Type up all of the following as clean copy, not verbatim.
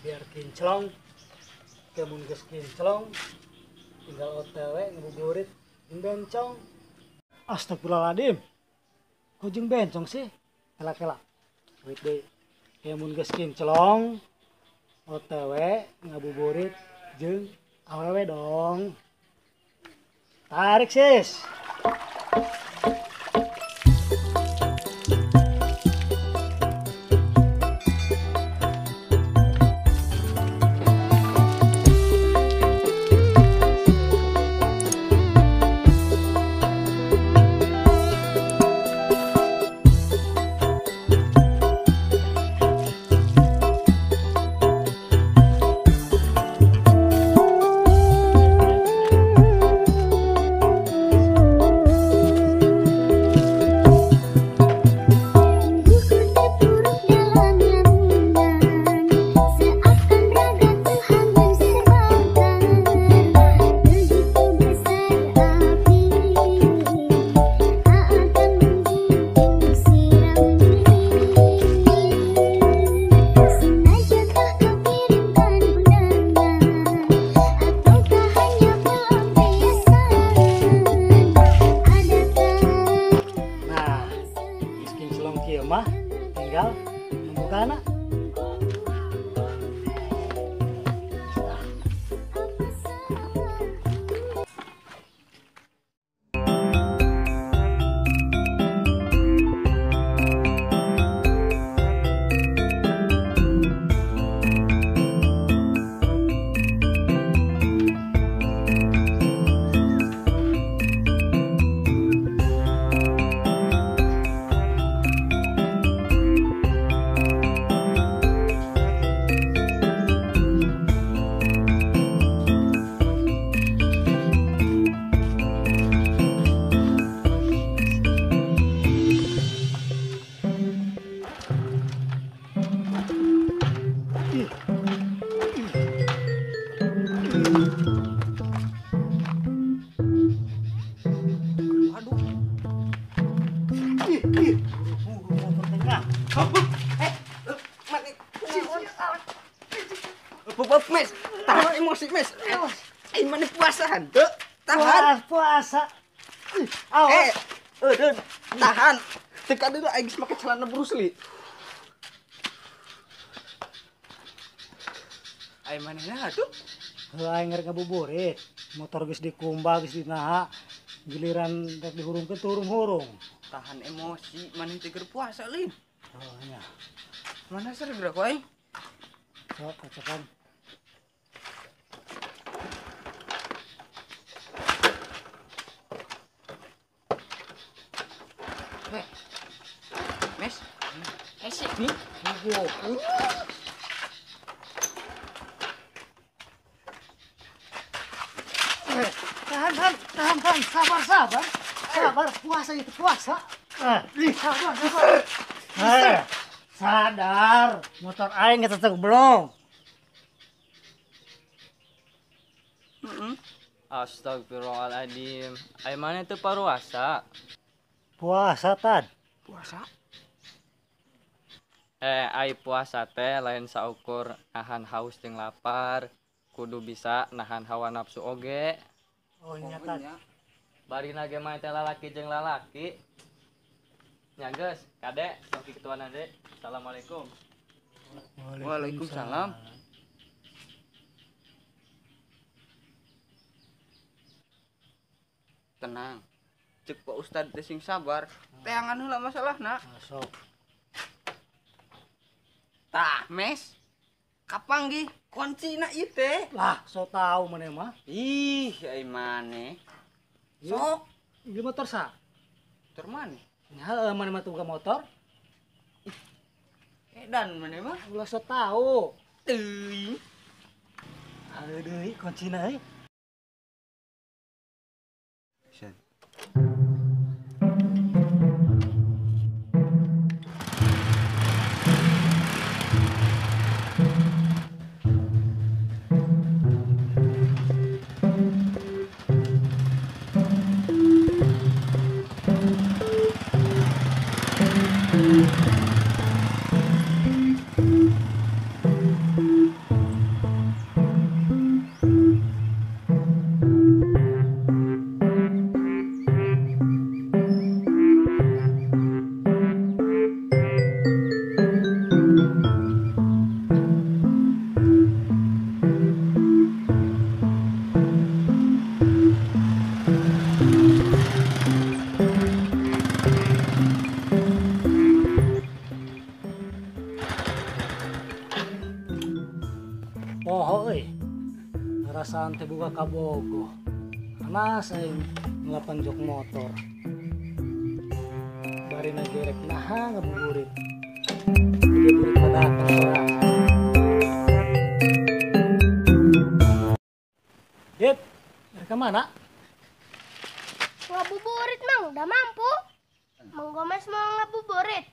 Biar kinclong, kemun geus kinclong, tinggal OTW ngabuburit jeung bencong. Astagfirullahaladzim, kok jeung bencong sih? Kela-kela, wait deh. Kemun geus kinclong, OTW ngabuburit jeung awewe dong. Tarik sis. Mah tinggal nunggu kana. Mes, tahan emosi mes. Mana puasa henteu? Tahan. Puasa. Awas. Tahan. Teka deui aing geus make celana Bruce Lee. Ai manehna atuh? Heuh aing rek ngabuburit. Motor geus dikumbah geus dinaha. Giliran rek dihurungkeun teu hurung-hurung. Tahan emosi, maneh teh keur puasa lin. Oh nya. Mana ser geura ku aing? Sok kocokan. Mes, esik nih. Tahan, tahan, tahan, sabar, sabar, sabar, puasa itu puasa. Sabar, sabar. Sadar, motor aing geus belum. Astagfirullahaladzim. Ai mana teu paruasa? Puasa tad. Puasa? Ai puasa teh lain saukur nahan haus jeung lapar, kudu bisa nahan hawa nafsu oge. Oh nya tad. Barina ge mah teh lalaki jeung lalaki. Nya geus, kade sok kituan ade. Assalamualaikum. Waalaikumsalam. Tenang. Cek Pak Ustad teh sing sabar. Teangan heula masalahna. Sok. Tah, mes. Kapanggih kuncina ieu teh. Lah, so tau maneh mah. Ih, ai maneh. Sok, ieu motor sa? Motor maneh. Heeh, maneh mah tuh motor. Edan maneh mah. Ulah sok tahu. Teuing. Heuh deui kuncina euy. Poho euy. Ngarasaan teh boga kabogoh. Panas aing ngelapan jok motor. Barina gerek naha ngabuburit. Ngabuburit pada sorangan. Dit, rek ka mana? Ngabuburit Mang, udah mampu. Mang Gomez mau ngabuburit.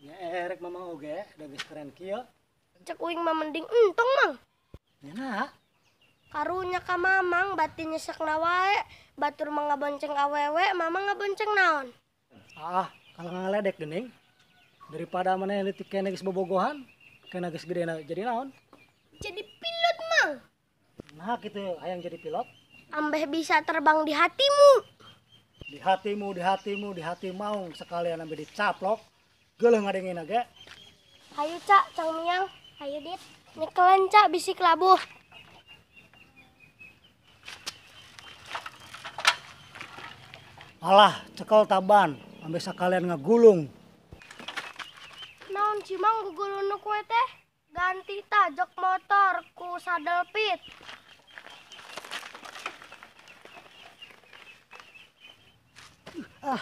Ya erek mamang oge, da geus keren kieu. Cek uing mah mending entong Mang. Nya naha? Karunya ka mamang batin nyesekna wae, batur mah ngabonceng awewe, mamang ngabonceng naon? Ah, kalau ngaledek geuning. Daripada maneh leutik keneh geus bobogohan, keneh geus gedena jadi naon? Jadi pilot Mang. Nah kitu hayang jadi pilot. Ambeh bisa terbang di hatimu. Di hatimu, di hatimu, di hati maung sekalian ambeh dicaplok. Geuleuh ngadengin ge. Hayu Cak, Cang Miang. Hayu Dit. Nyekelan Cak bisik labuh. Alah, cekel taban, ambeh sekalian ngagulung. Naon sih Mang gugulun kue teh? Ganti tajok motor ku sadel pit. Ah,